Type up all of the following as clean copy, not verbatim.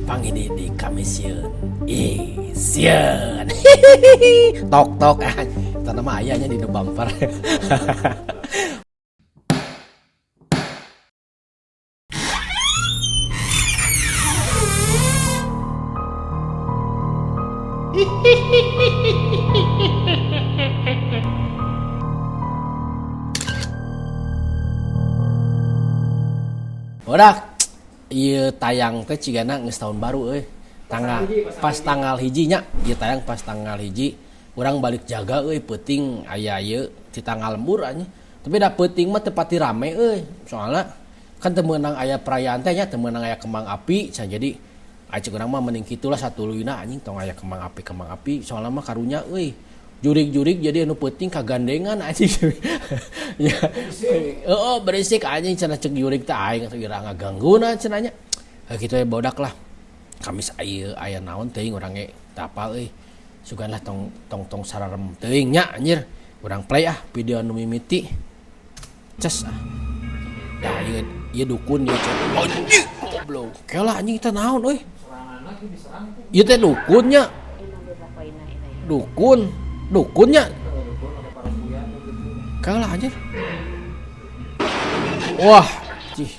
Panggih di Kamis sieun. Ih, sieun. Tok tok ah. Eta mah aya nya di nu bumper. Bodak, ieu tayang teh cigana geus tahun baru euy. Tanggal pas tanggal hiji nya, ieu tayang pas tanggal hiji. Urang balik jaga euy peuting aya ieu ti tanggal lembur anjing. Tapi da peuting mah teu pati rame euy. Soalna kan teu meunang aya perayaan teh nya, teu meunang aya kembang api cenah jadi ai ceuk urang mah mending kitu lah satuluyna anjing tong aya kembang api soalna mah karunya euy. Jurig-jurig jadi anu peuting kagandengan anjing. Ya. Heeh, berisik anjing cenah ceuk jurig teh aing atuh ira ngagangguna cenah nya. Kitu we bodak lah. Kamis ieu aya naon teuing urang ge teu apal euy. Sugan lah tong tong tong sararem teuing nya anjir. Urang play ah video anu mimiti. Ces ah. Dah ieu ieu dukun ieu cek. Anjing goblok. Kela anjing teh naon euy. Ieu teh dukun nya. Dukun. Dukunnya. Kalah anjir. Wah, cih.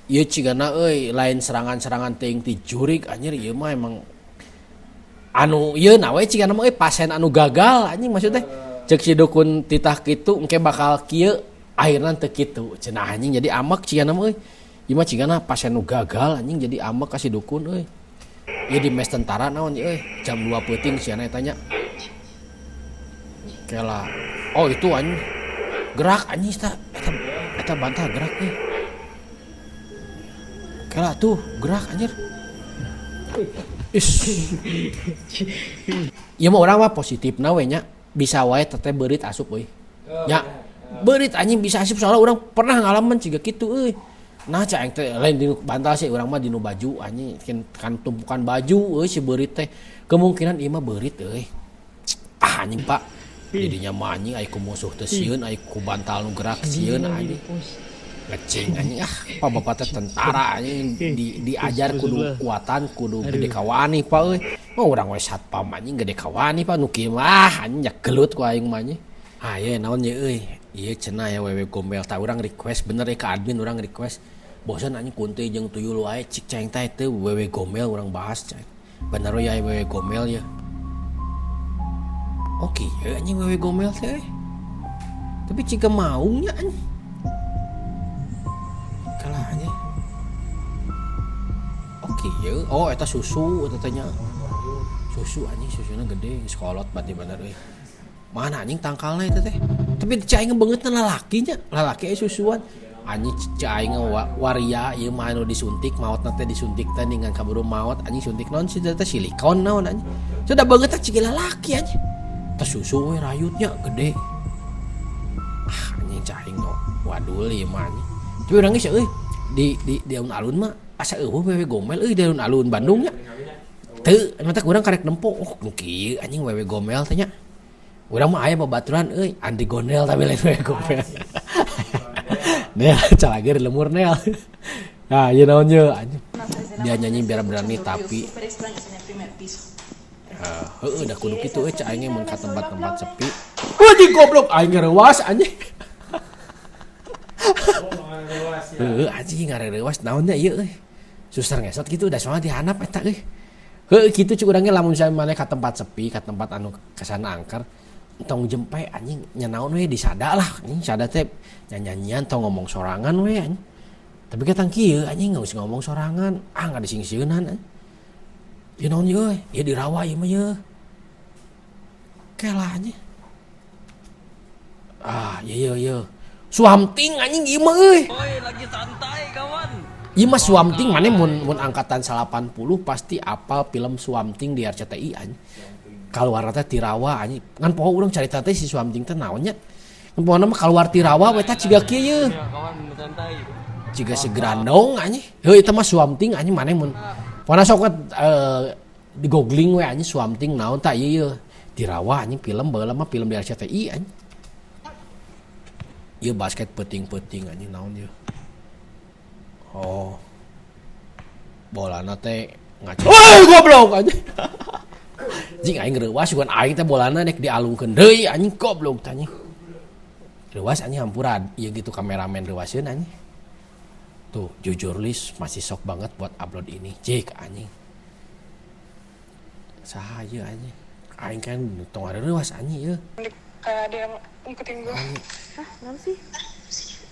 Ieu cigana euy lain serangan-serangan teuing ti jurig anjir ieu mah emang anu ieu na we cigana mah euy pasien anu gagal anjing maksud teh. Ceuk si dukun titah kitu engke bakal kieu akhirna teu kitu cenah anjing jadi amek cigana mah euy. Ieu mah cigana pasien nu gagal anjing jadi amek ka si dukun euy. Ieu di mes tentara naon ieu euy jam 2 peuting cenah eta nya. Kela. Oh itu anjing. Gerak anjing eta eta eta bantal gerak euy. Kela tuh gerak anjir. Is. Ieu mah urang mah positifna we nya. Bisa wae teteh beurit asup euy. Nya. Beurit anjing bisa asup soalnya urang pernah ngalaman siga kitu euy. Nah cek aing teh lain di bantal sih urang mah di nu baju anjing kan tumpukan baju euy si beurit teh. Kemungkinan ieu mah beurit euy. Ah anjing Pak. Didinya mah anjing ai ku musuh teh sieun ai ku bantal nu gerak sieun anjing. Ngecing anjing ah Pak bapak teh tentara anjing diajar kudu kuatan kudu gede kawani Pak euy. Mah urang we satpam anjing gede kawani Pak nu kieu mah anjing nya gelut ku aing mah anjing. Ah ieu naon ye euy. Ieu cenah ya wewe gombel tah urang request bener euy ka admin urang request. Bosan anjing kunti jeung tuyul wae cik ceng teh teu wewe gombel urang bahas ceng. Bener we aya wewe gombel ye. Oke ye anjing wewe gombel teh euy. Tapi ciga maung nya anjing. Kalah anjing. Oke ye. Oh eta susu eta teh nya. Susu anjing susuna gede geus kolot berarti bener euy. Mana anjing tangkalna eta teh. Tapi cai aing beungeutna lalaki nya, lalaki aya susuan. Anjing cai aing waria ieu mah anu disuntik maotna teh disuntik teh ningan kaburu maot anjing suntik naon sih teh silikon naon anjing. Sudah beungeutna cig lalaki anjing. Teh susu we rayutnya gede. Ah anjing cai aing wadul ieu mah anjing. Tapi urang geus euy di alun-alun mah asa eueuh wewe gombel euy di alun-alun Bandung nya. Teu mata urang karek nempo oh nu kieu anjing wewe gombel teh nya. Urang mah aya babaturan euy anti gondel tapi lain wewe gombel. Nel calageur lemur nel. Nah, ieu naon ye anjing. Dia nyanyi biar berani tapi heueuh da kudu kitu euy cak aing mun ka tempat-tempat sepi. Anjing goblok aing ngareuwas anjing. Heueuh anjing ngareuwas naon nya ieu euy. Suster ngesot kitu da soalna dihandap eta euy. Heueuh kitu cuk urang ge lamun misalnya maneh ka tempat sepi, ka tempat anu kesana angker, tong jempe anjing nya naon we disada lah anjing sada teh nyanyian tong ngomong sorangan we anjing. Tapi ketang kieu anjing geus ngomong sorangan, ah ngadisingsieunan anjing. Ieu naon ieu euy, ieu dirawa ieu mah ieu. Kela anjing. Ah ieu ieu ieu. Suamting anjing ieu mah euy. Oi, lagi santai kawan. Ieu mah Suamting maneh mun mun angkatan 80 pasti apal film Suamting di RCTI anjing. Kaluarna teh tirawa anjing. Ngan poho urang carita teh si Suamting teh naon nya. Ngan pohona mah kaluar tirawa we tah ciga kieu ye. Ciga si Grandong anjing. Heuh eta mah Suamting anjing maneh mun pohona sok di googling we anjing Suamting naon tah ieu ye. Tirawa anjing film baheula mah film di RCTI anjing. Ieu basket peuting-peuting anjing naon ieu. Oh. Bolana teh Ngaco. Woi, goblok anjing. Jing aing reuwas sugan aing teh bolana nek dialungkeun deui anjing goblok teh anjing. Reuwas anjing hampura ieu gitu kameramen reuwaseun anjing. Tuh, jujur Lis masih sok banget buat upload ini. Jik anjing. Saha ieu anjing? Aing kan tong reuwas anjing ieu. Kayak ada yang ngikutin gue. Hah, kenapa sih?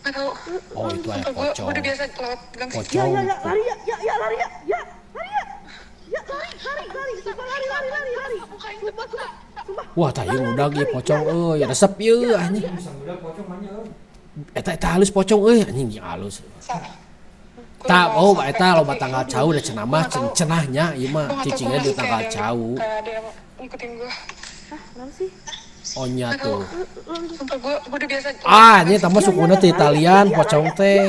Nggak tahu. Oh, itu aya Sumpah, pocong. Gue udah biasa lewat gang situ. Pocong. Ya, ya, ya, lari ya, ya, ya, lari ya, ya, lari ya. Ya, lari, lari, lari, sumpah lari, lari, lari, lari. Sumpah, sumpah, sumpah. Wah, tah ieu ngudag ieu pocong euy, resep ieu anjing. Eta eta halus pocong euy, anjing jeung halus. Gua Ta udah oh sampai eta loba titik tanggal ini. cau da cenah mah Gua nggak tahu. cenahnya ieu mah Gua nggak tahu, cicingnya gua di masih tanggal kayak ada yang- cau. Kayak ada yang ngikutin gue. Hah, kenapa sih? Onya tuh. Sumpah gue udah biasa. Ah, anjing tambah sukuna teh Italian pocong teh.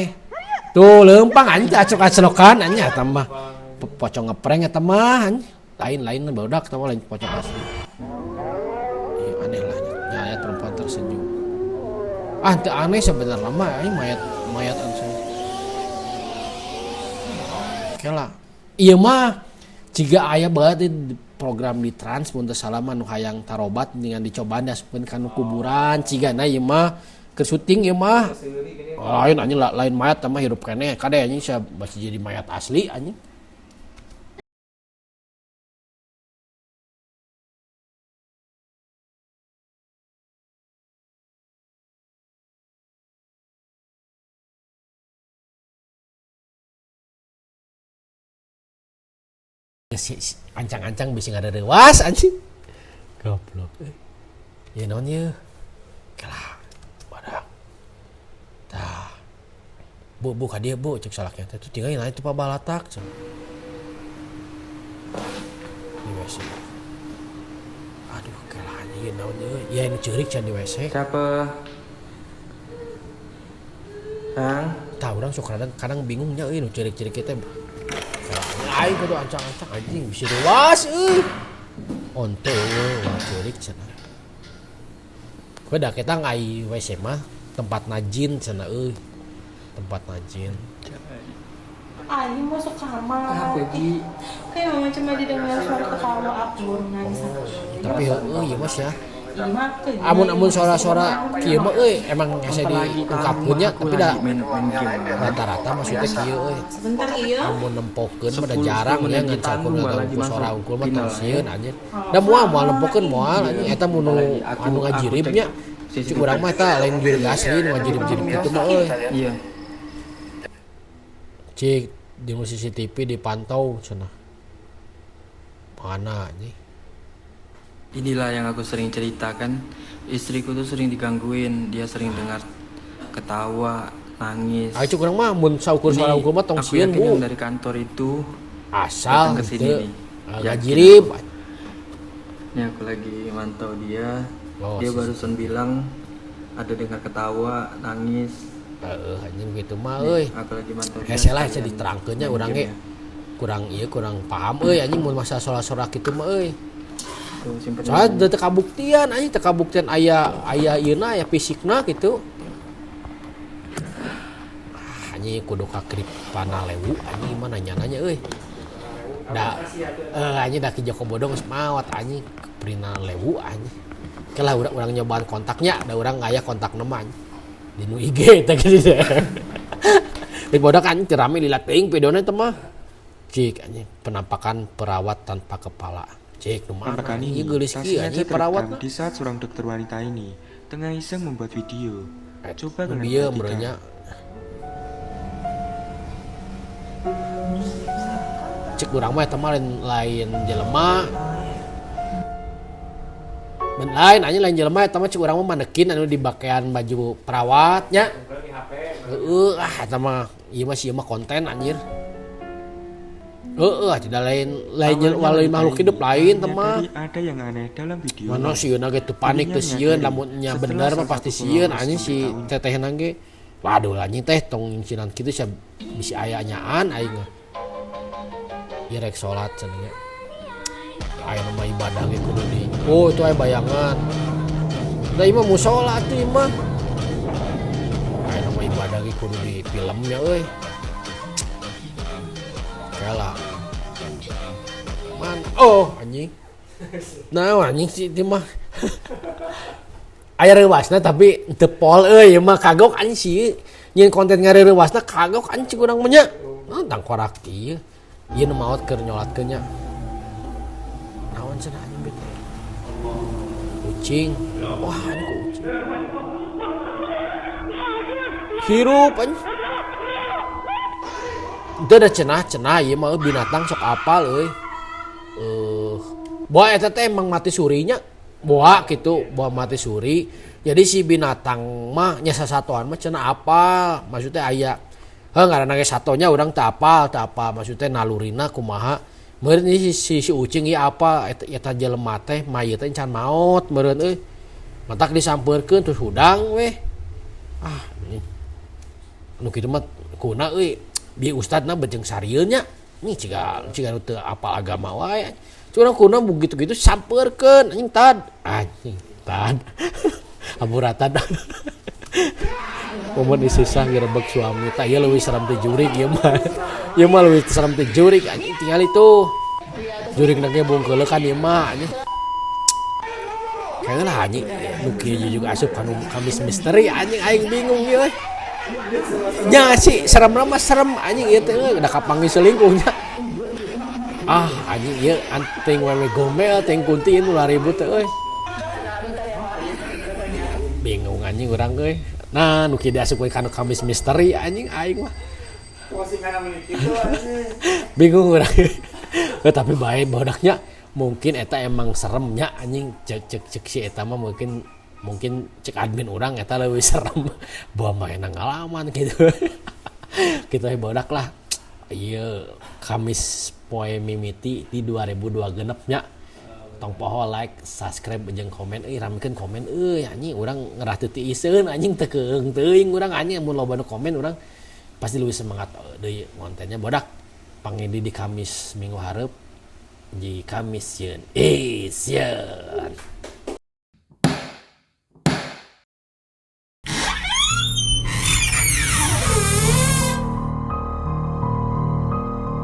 Tuh leumpang anjing teh acok-aclokan anjing eta mah. Pocong ngeprank eta mah anjing. Lain-lain barudak eta mah lain pocong asli. Iya aneh lah nya. Nya aya perempuan tersenyum. Ah, teu aneh sebenarnya mah anjing mayat mayat anu Oke lah. Ieu mah jiga aya banget di program di Trans mun teu salah mah nu hayang tarobat dengan dicobaan diasupkeun ka nu kuburan cigana ieu mah keur syuting ieu mah. Lain anjing lain mayat mah hirup keneh kade anjing sia masih jadi mayat asli anjing. Si, si, ancang-ancang bisa ngareurewas anjing. Goblok. Ya naon ieu? Kalah. Badak. Tah. Bu, bu ka dieu bu cek salaknya teh. Tuh tinggal naik tuh pabalatak cek. Di WC. Aduh, kalah anjing ieu naon ieu? Ya nu ceurik can di WC. Siapa? Kang? Tah urang sok kadang kadang bingungnya euy nu ceurik-ceurik teh. Aing kudu ancang-ancang anjing bisa reuwas euy. Onte euy wah ceurik cenah. Kowe da kita ngai WC mah tempat najin cenah euy. Tempat najin. Aing masuk kamar. Kenapa, Gi? Kayak mama cuma didengar suara ketawa aku baru nangis. Tapi heueuh ieu mah sia. Iya mah ke Amun amun suara-suara kieu mah euy emang hese diungkapkeun nya tapi da main main game. Rata-rata maksudnya kieu euy. Sebentar iya. Amun nempokeun mah da 10 jarang ya menit ngan ditanggung sakur malah atau lagi suara masuk unggul mah final, tong sieun anjir. Da moal moal nempokeun moal anjing eta mun nu Lagi aku- anu aku ngajirib cek nya. CCTV. Cik urang mah eta lain jurig asli nu ngajirib-jirib kitu mah euy. Iya. Cik di CCTV dipantau cenah. Mana anjing? Inilah yang aku sering ceritakan. Istriku tuh sering digangguin, dia sering dengar ketawa, nangis. Ah cik urang mah mun saukur Ini suara unggul mah tong aku sieun yakin bu. yang dari kantor itu Asal datang ke sini teu nih. Yakin ngajirib. aku. Ini aku lagi mantau dia. Oh, Dia sisi. barusan bilang ada dengar ketawa, nangis. Heeh anjing kitu mah euy. Aku lagi mantau dia. Hese lah hese sekalian diterangkeun nya main urang game ge ya. Kurang ieu kurang paham euy anjing mun masa sora-sora kitu mah euy. Tuh, simpen Soalnya teu kabuktian anjing teu kabuktian aya aya ieuna aya fisikna gitu. Ah, anjing kudu ka Panalewu anjing mah nanya-nanya euy. Da anjing da Ki Joko Bodo geus maot anjing Prinalewu anjing. Oke lah urang urang nyobaan kontaknya, da urang aya kontak mah anjing. Di nu IG teh gitu. Di bodak anjing teu rame lila teuing videona teh mah. Cik anjing penampakan perawat tanpa kepala. Cik nu mana Penampakan ieu ini geulis tak kieu sengaja anjing perawat terekam di saat seorang dokter wanita ini tengah iseng membuat video. Coba Nu kalian bieu perhatikan. meureunnya. Cek urang mah eta mah lain lain jelema. Men lain anjing lain jelema eta mah cek urang mah manekin anu dibakean baju perawatnya. Heeh, ah eta mah ieu mah sieun mah konten anjir. Heeh, tidak lain lain Awalnya lain wanita makhluk ini hidup lain teh mah. menyadari ada yang aneh dalam videonya. Mana sieun ge teu panik Dirinya teu sieun menyadari lamun nya setelah bener mah salah pasti satu sieun followers anjing si memberitahunya. tetehna ge. Waduh anjing teh tong ngingsinan kitu sia bisi aya nyaan aing mah. Ieu rek salat cenah nya. Aya nu mah ibadah ge kudu di. Oh, itu aya bayangan. Da ieu mah musola atuh ieu mah. Aya nu mah ibadah ge kudu di filmnya euy. Kela. Man, oh anjing. Nah, anjing sih itu mah. Aya reuwasna tapi teu pol euy ieu mah kagok anjing sih. Nyeun konten ngareuwasna kagok anjing cik urang mah nya. Nah, tangkorak ieu. Ieu nu maot keur nyolatkeun nya. Naon cenah anjing bete. Kucing. Wah, anjing kucing. Hirup anjing. Itu ada cenah-cenah ieu mah binatang sok apal euy. Boa eta teh emang mati surinya. Boa gitu, boa mati suri. Jadi si binatang mah nya sasatoan mah cenah apal. Maksudnya aya heuh ngaranna ge satonya urang teu apal, teu apal maksudnya nalurina kumaha. Meureun ieu si ucing ieu apa eta jelema teh mayit teh encan maot meureun euy. Matak disampeurkeun terus hudang weh. Ah, ini. Nu kitu mah kuna euy. Bi ustadna bejeng sarieun nya. Nih ciga ciga nu teu apal agama wae. Curang kuna begitu-gitu sampeurkeun anjing tad. Anjing tad. Aburatan. Momen isisah ngerebek suami tah ieu leuwih serem teh jurig ieu mah. Ieu mah leuwih serem teh jurig anjing tingali tuh. Jurig na ge bungkeuleuh kan ieu mah anjing. Kayaknya lah anjing nu kieu juga asup kanu Kamis misteri anjing aing bingung ieu euy. Nya sih serem mah serem anjing ieu teh euy da kapanggih selingkuhnya. Ah anjing ieu teuing wewe gomel teuing kunti ieu nu laribut teh euy. Bingung anjing urang euy. Nah nu kieu diasup we kanu Kamis misteri anjing aing mah. Bingung urang. Tapi bae bodaknya mungkin eta emang seremnya anjing cek cek cek si eta mah mungkin mungkin cek admin urang eta leuwih serem bawa mainan ngalaman gitu. Kita bodak lah. Ieu Kamis poe mimiti di 2002 genep nya. Tong poho like, subscribe jeung komen euy ramekeun komen euy anjing urang ngerah teu tiiseun anjing teu keung teuing urang anjing mun loba nu komen urang pasti leuwih semangat deui kontennya bodak. Pangidi di Kamis minggu hareup di Kamis sieun. Sieun.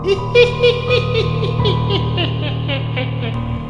Hihihihihihihihi.